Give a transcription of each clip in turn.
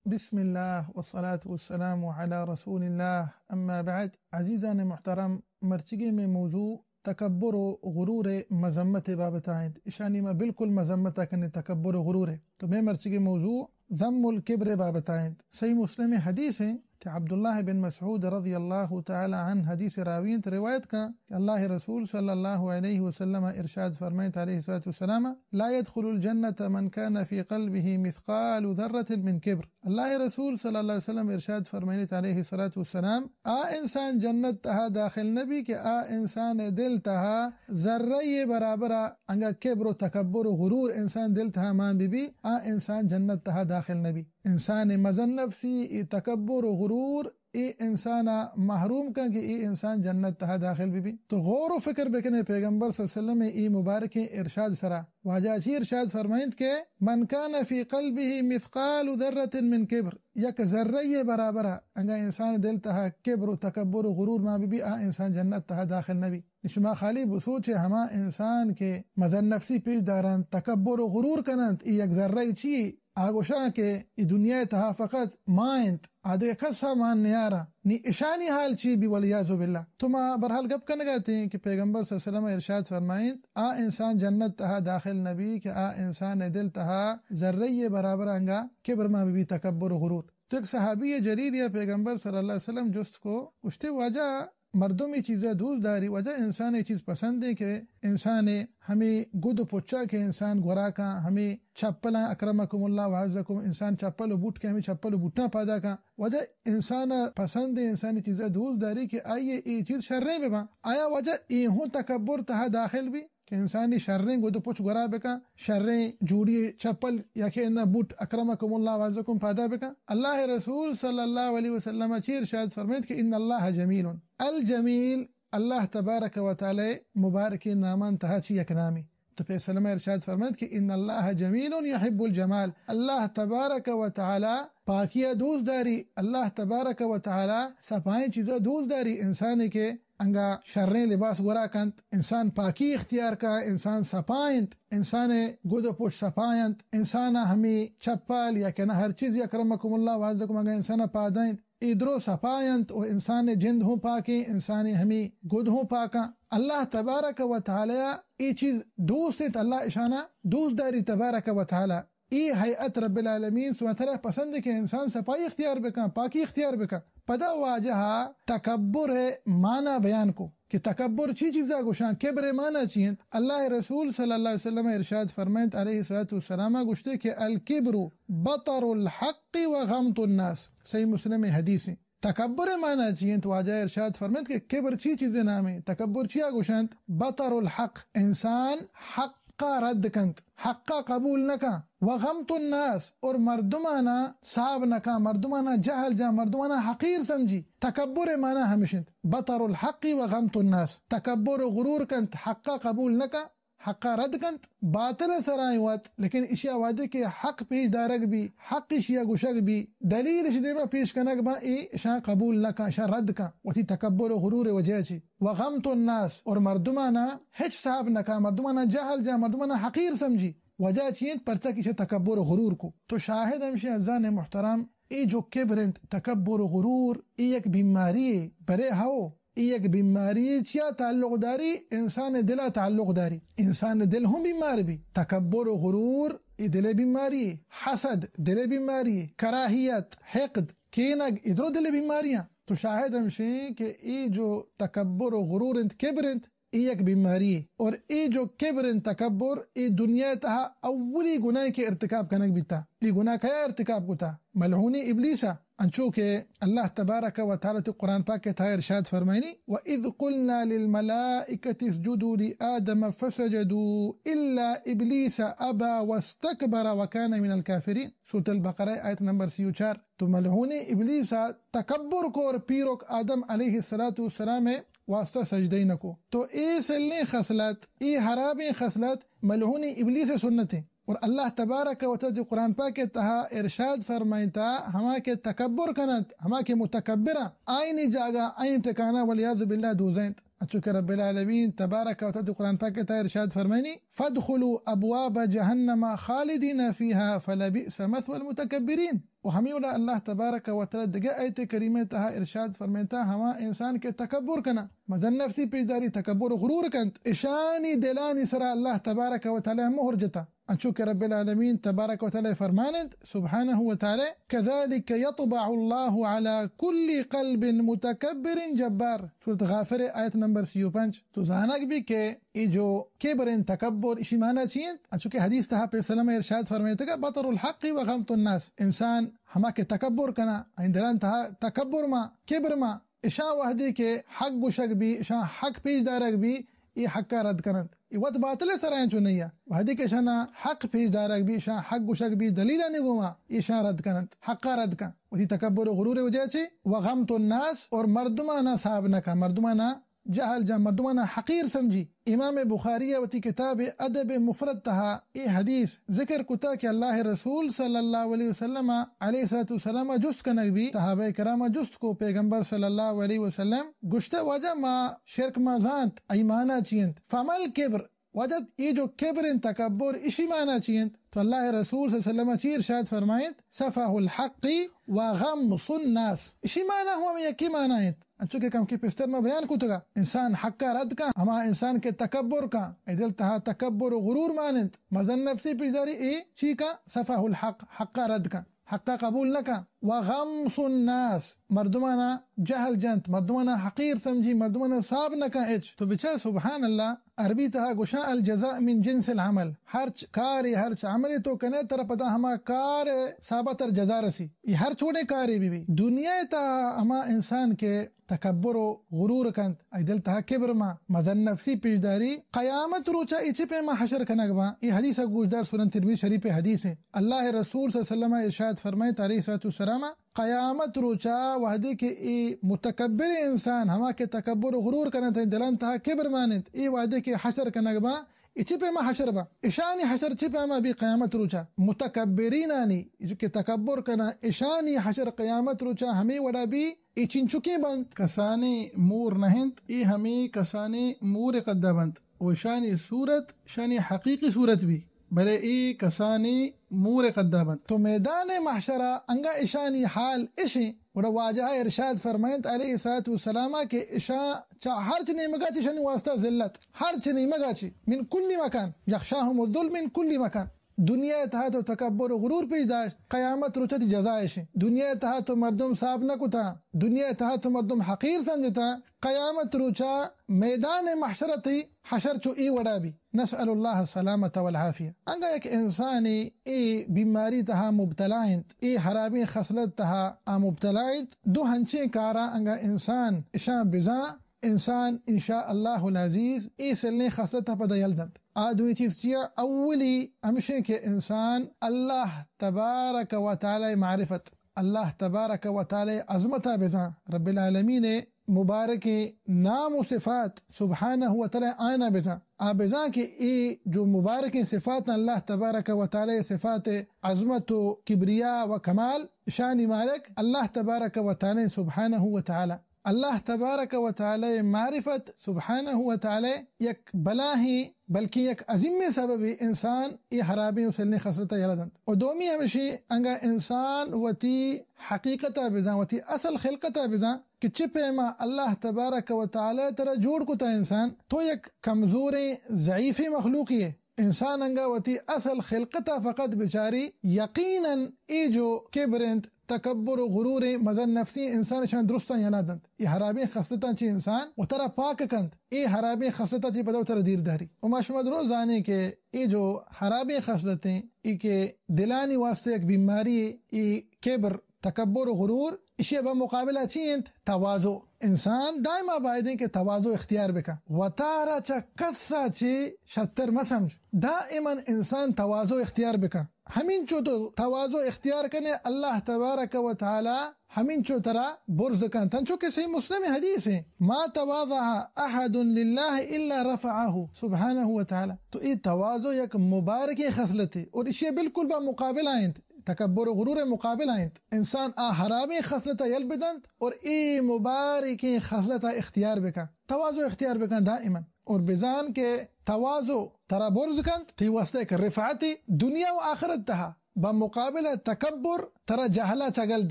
بسم اللہ والصلاة والسلام علی رسول اللہ، اما بعد۔ عزیزان محترم، مرچگی میں موضوع تکبر و غرور مذمت بابتا انت۔ اشانی ما بالکل مذمت کنیں، تکبر و غرور۔ تو میں مرچگی موضوع ذم الکبر بابتا انت۔ صحیح مسلم حدیث ہیں، کہ عبداللہ بن مسعود رضی اللہ تعالی عنہ حدیث راوی انت، روایت کا کہ اللہ رسول صلی اللہ علیہ وسلم ارشاد فرمائیت علیہ الصلوۃ والسلام، لا يدخل الجنة من كان في قلبه مثقال ذرة من كبر۔ اللہ رسول صلی اللہ علیہ وسلم ارشاد فرمائیت علیہ الصلوۃ والسلام، آ انسان جنت تہا داخل نبی کہ آ انسان دل تہا ذرہ برابر انگا کبر و تکبر و غرور انسان دل تہا مان بی بی، آ انسان جنت تہا داخل نبی۔ انسان مزن نفسی، ای تکبر و غرور، ای انسانا محروم کن کہ ای انسان جنت تہا داخل بی بی۔ تو غور و فکر بکنے پیغمبر صلی اللہ علیہ وسلم ای مبارکیں ارشاد سرا۔ واجہ چی ارشاد فرمائنت کہ من كان في قلبه مثقال ذرة من كبر، یک ذرہ برابر انگا انسان دل تہا کبر و تکبر و غرور ما بی بی، آ انسان جنت تہا داخل نبی۔ شما خالی بسوچے، ہما انسان کہ مزن نفسی پیش دارنت، تکبر و غرور کننت، ای یک ذرہ چی؟ آ گوشاں کہ ای دنیا تہا فقط ما انت، آ دگہ کسا مان نیاراں۔ نی اشانی حال چی بی؟ والعیاذ باللہ۔ تو ما برحال گپ کنگا تیں کہ پیغمبر صلی اللہ علیہ وسلم ارشاد فرمائنت، آ انسان جنت تہا داخل نبی کہ آ انسان دل تہا ذرہ برابر انگا کبر ما بی بی، تکبر و غرور۔ تو یک صحابی جلیل یا پیغمبر صلی اللہ علیہ وسلم جست کو، گوشتے، واجہ، مردم ای چیزا دوست داری، واجہ، انسان ای چیز پسند ہیں کہ انسان ہمیں گد و پچا کہ انسان گورا کن، ہمیں چپلاں، اکرمکم اللہ و اعزکم، انسان چپل و بوٹ کہ ہمیں چپل و بوٹاں پادا کن۔ واجہ، انسان پسند ہیں، انسان ای چیزا دوست داری کہ آئی ای چیز شریں بباں۔ آیا واجہ ای ہوں تکبر تہا داخل بی؟ کہ انسانی شریں گد و پچ گورا بکن، شریں جوڑی چپل یا کہ اناں بوٹ، اکرمکم اللہ و اعزکم، پادا بکن۔ اللہ رسول صلی اللہ علیہ وسلم چی ارشاد فرمائیت کہ ان اللہ جمیل۔ الجمیل اللہ تبارک و تعالی مبارکیں نامان تہا چی یک نامی۔ تو پیسلم ارشاد فرمائیت کہ ان اللہ جمیل یحب الجمال۔ اللہ تبارک و تعالی پاکیا دوست داری، اللہ تبارک و تعالی صفائیں چیزا دوست داری۔ انسانی کہ انگا شریں لباس گورا کنت، انسان پاکی اختیار کا، انسان صفا انت، انسان گد و پشت صفا انت، انسان ہمیں چپل یا کہ نہ ہر چیز، اکرمکم اللہ و اعزکم، انگا انسان پادا انت، ای درو صفا انت و انسان جند ہوں پاکیں، انسان ہمیں گد ہوں پاکاں۔ اللہ تبارک و تعالی ای چیز دوست انت، اللہ اشانا دوست داری تبارک و تعالی۔ ای ہیئت رب العالمین سبحانہ وتعالی پسند کہ انسان صفائی اختیار بکن، پاکی اختیار بکن۔ پدا واجہ تکبر معنی بیان کو کہ تکبر چی چیزا گوشاں، کبر معنی چی انت؟ اللہ رسول صلی اللہ علیہ وسلم ارشاد فرمائنت علیہ الصلوۃ والسلام، گوشتے کہ الکبر بطر الحق و غمط الناس۔ صحیح مسلم حدیث ہیں۔ تکبر معنی چی انت؟ واجہ ارشاد فرمائنت کہ کبر چی چیز نام ہے؟ تکبر چیا گوشنت؟ بطر الحق، انسان حقا رد کنت، حقا قبول نکن، و غمط الناس، اور مردمانا صاحب نکن، مردمانا جہل جان، مردمانا حقیر سمجھی۔ تکبر معنی ہمشنت، بطر الحق و غمط الناس، تکبر و غرور کنت، حقا قبول نکن، حقا رد کنت، باطل سرائیں وت، لیکن اشیا وہدے کہ حق پیش دارگ بی، حق اشیا گوشگ بی، دلیل اش دیما پیش کنگ با، ای اشاں قبول نہ کن، اشاں رد کن، وتی تکبر و غرور وجہ چی۔ و غمط الناس، اور مردمانا ہچ صاحب نہ کن، مردمانا جہل جان، مردمانا حقیر سمجھی۔ وجہ چی انت؟ پرچا کہ اشاں تکبر و غرور کو۔ تو شاہد ہمشی عزیزان محترم، ای جو کبر انت، تکبر و غرور، ای یک بیماری ہے، برے ہو، ای یک بیماری چیا تعلق داری؟ انسان دلا تعلق داری۔ انسان دل ہوں بیمار بی۔ تکبر و غرور ای دل بیماری، حسد دل بیماری، کراہیت، حقد، کینگ، ادرو دل بیماریاں۔ تو شاہد ہمشیں کہ ای جو تکبر و غرور انت، کبر انت، ای یک بیماری ہے۔ اور ای جو کبر انت، تکبر، ای دنیا تہا اولی گناہ کہ ارتکاب کنگ بیتا۔ ای گناہ کیا ارتکاب کتا؟ ملعونی ابلیسا۔ انچو کہ اللہ تبارک و تعالی تی قرآن پاک کے تہا ارشاد فرمائنی، وَإِذْ قُلْنَا لِلْمَلَائِكَةِ اسْجُدُوا لِآدَمَ فَسَجَدُوا إِلَّا إِبْلِيسَ أَبَى وَاسْتَكْبَرَ وَكَانَ مِنَ الْكَافِرِينَ۔ سورۃ البقرہ، آیت نمبر سی و چار۔ تو ملعونی ابلیسا تکبر کو اور پیرک آدم علیہ الصلوۃ والسلام واسطہ سجدہ نہ کو۔ تو ای سلیں خصلت، ای حرابیں خصلت ملعونی ابلیس سنت ہیں۔ اور اللہ تبارک و تعالی قرآن پاک کے تہا ارشاد فرمائنتا، ہما کہ تکبر کنت، ہما کہ متکبراں، آئینی جاگہ، آئین ٹھکانہ والعیاذ باللہ دوزہ انت۔ اچو کہ رب العالمین تبارک و تعالی قرآن پاک کے تہا ارشاد فرمائنی، فَادْخُلُوا أَبْوَابَ جَهَنَّمَ خَالِدِينَ فِيهَا فَلَبِئْسَ مَثْوَى الْمُتَكَبِّرِينَ۔ و ہمے وڑا اللہ تبارک و تعالی دگہ آیت کریمہ تہا ارشاد فرمائتا، ہما انسان کہ تکبر کنا، مزن نفسی پیشداری، تکبر و غرور کنت، اشانی دلانی سرا اللہ تبارک و تعالی مہر جتا۔ انچو کہ رب العالمین تبارک و تعالی فرمانت سبحانہ و تعالی، كذلك يطبع الله على كل قلب متكبر جبار۔ سورۃ غافر، آیت نمبر سی و پنچ۔ تو زانگ بی کہ ای جو کبر انت، تکبر، اشی معنی چی انت؟ انچو کہ حدیث تہا پیسلم ارشاد فرمائتگا، بطر الحق و غمط الناس۔ انسان ہما کہ تکبر کنا، این دلان تہا تکبر ما، کبر ما، اشاں وہدے کہ حق گوشگ بی، اشاں حق پیش دارگ بی، اے حقا رد کننت۔ اے وت باطل سرا انچو نیا۔ وہدے کہ اشانا حق پیش دارگ بی، اشاں حق گوشگ بی، دلیلانی گوما ایشاں رد کننت، حقا رد کن۔ وتی تکبر و غرور وجہ چی؟ و غمط الناس، اور مردمانا صاحب نہ کن، مردمانا جہل جان، مردمانا حقیر سمجھی۔ امام بخاری وتی کتاب ادب مفرد تہا اے حدیث ذکر کتا کہ اللہ رسول صلی اللہ علیہ وسلم، علیہ الصلوۃ والسلام، جست کنگ بی، صحابہ کرام جست کو، پیغمبر صلی اللہ علیہ وسلم گوشتہ، واجہ ما شرک ما زانت، ای معنی چی انت؟ فما الکبر، واجہ ای جو کبر انت، تکبر، اشی معنی چی انت؟ تو اللہ رسول صلی اللہ علیہ وسلم چی ارشاد فرمائنت؟ سفہ الحق و غمص الناس۔ اشی معنی ہم ہمیں یکی معنی انت۔ انچو کہ کمکے پیسر ما بیان کتگا، انسان حقا رد کن، ہما انسان کہ تکبر کن، ای دل تہا تکبر و غرور ماننت، مزن نفسی پیشداری، اے چی کن؟ سفہ الحق، حقا رد کن، حقا قبول نہ کن۔ و غمص الناس، مردمانا جہل جنت، مردمانا حقیر سمجھی، مردمانا صاحب نہ کن اچ۔ تو بچار سبحان اللہ، عربی تہا گوشاں الجزاء من جنس العمل، ہرچ کارے، ہرچ عملے تو کنے، ترا پدا ہما کار ثابت تر جزا رسی۔ اے ہر چوڑیں کارے بی بی۔ دنیا تہا ہما انسان کہ تکبر و غرور کنت، ای دل تہا کبر ما، مزن نفسی پیشداری، قیامت روچا اے چی پیما حشر کنگ با؟ اے حدیث گوشدار، سنن ترمذی شریف حدیث ہے۔ اللہ رسول صلی اللہ علیہ وسلم ارشاد فرمائے، علیہ الصلوۃ والسلام، قیامت روچا وہدے کہ اے متکبر انسان، ہما کہ تکبر و غرور کننت، دلان تہا کبر ماننت، اے وہدے کہ حشر کنگ با، اے چی پیما حشر با؟ اشانی حشر چی پیما بی قیامت روچا؟ متکبرینانی، جو کہ تکبر کنا، اشانی حشر قیامت روچا ہمے وڑا بی، اے چنچکیں بنت۔ کسانیں مور نہ انت، اے ہمے کسانیں مور قدا بنت۔ و اشانی صورت، اشانی حقیقی صورت بی۔ بلے اے کسانیں مور قدا بنت۔ تو میدان محشرا انگا اشانی حال اشیں۔ گڑا واجہ ارشاد فرمائنت علیہ الصلوۃ والسلام کہ اشاں چا ہرچ نیمگا چی اشانی واسطہ ذلت، ہرچ نیمگا چی، من کل مکان، یغشاہم الذل من کل مکان۔ دنیا تہا تو تکبر و غرور پیش داشت، قیامت روچا تی جزا اشیں۔ دنیا تہا تو مردم صاحب نہ کتا، دنیا تہا تو مردم حقیر سمجھتا، قیامت روچا میدان محشر تی حشر چو اے وڑا بی۔ نسأل اللہ السلامۃ والعافیہ۔ انگا یک انسانے اے بیماری تہا مبتلا انت، اے حرابیں خصلت تہا آ مبتلا انت، دو ہنچیں کاراں انگا انسان اشاں بزاں، انسان ان شاء اللہ العزیز اے سلیں خصلت پدا یل دنت۔ آ دوئیں چیز چیا؟ اولی ہمشیں کہ انسان اللہ تبارک و تعالی معرفت، اللہ تبارک و تعالی عظمتا بزاں، رب العالمین مبارکیں نام و صفات سبحانہ و تعالی آیانا بزاں۔ آ بزاں کہ اے جو مبارکیں صفات، اللہ تبارک و تعالی صفات عظمت و کبریا و کمال، اشانی مالک اللہ تبارک و تعالی سبحانہ و تعالی۔ اللہ تبارک و تعالی معرفت سبحانہ و تعالی یک بلاہیں بلکیں یک عظیمیں سببے انسان اے حرابیں و سلیں خصلتا یلہ دنت۔ و دومی ہمشی انگا انسان وتی حقیقتا بزاں، وتی اصل خلقتا بزاں کہ چہ پیما اللہ تبارک و تعالی ترا جوڑ کتا انسان، تو یک کمزوریں ضعیفیں مخلوقے ئے۔ انسان انگا وتی اصل خلقتا فقط بچاری، یقیناً اے جو کبر انت، تکبر و غروریں مزن نفسی، انسان اشاں درستاں یلہ دنت۔ اے حرابیں خصلتاں چہ انسان وترا پاک کنت، اے حرابیں خصلتاں چہ پدا وترا دیر داری۔ و ما شما درست زانیں کہ اے جو حرابیں خصلتیں، اے کہ دلانی واسطہ یک بیماری، اے کبر، تکبر و غرور، اشی با مقابلہ چی انت؟ تواضع۔ انسان دائما بایدیں کہ تواضع اختیار بکن۔ وتارا چہ کسا چہ شتر مسمجھ۔ دائما انسان تواضع اختیار بکن۔ ہمینچو تو تواضع اختیار کنے، اللہ تبارک و تعالی ہمینچو ترا برز کنت۔ انچو کہ صحیح مسلم حدیث ہیں، ما تواضع احد للہ الا رفعہ سبحانہ و تعالی۔ تو اے تواضع یک مبارکیں خصلتے اور اشی بالکل با مقابلہ انت۔ تکبر و غرور مقابلہ انت۔ انسان آ حرامیں خصلتا یل بدنت اور اے مبارکیں خصلتا اختیار بکن، تواضع اختیار بکن دائما۔ اور بزان کہ تواضع ترا برز کنت، تی واسطہ یک رفعتے دنیا و آخرت تہا۔ بمقابل تکبر ترا جہلا چگل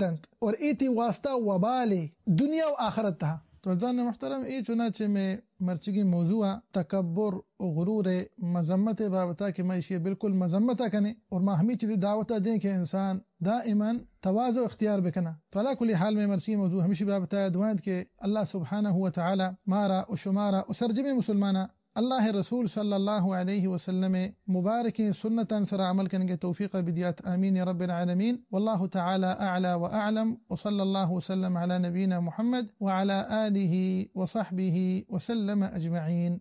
دنت اور اے تئی واسطہ وبالے دنیا و آخرت تہا۔ تو عزیزان محترم، اے چنانچہ مئے مرچگیں موضوع ء تکبر و غرور ء مذمت ء بابت ء کہ ما ایشی ء بالکل مذمت ء کنیں اور ما ہمے چیز ء دعوت ء دیں کہ انسان دائماً تواضع اختیار بکناں۔ تو علی کل حال مئے مرچگیں موضوع ہمیشی بابت ء دعا انت کہ اللہ سبحانہ و تعالی مارا و شمارا و سرجمیں مسلماناں اللہ ء رسول صلی اللہ علیہ وسلم ء مبارکیں سنتاں سرا عمل کنگ ء توفیق بدیات، آمین یا رب العالمین۔ واللہ تعالی اعلی و اعلم، وصلی اللہ وسلم علی نبینا محمد وعلی آلہ وصحبہ وسلم اجمعین۔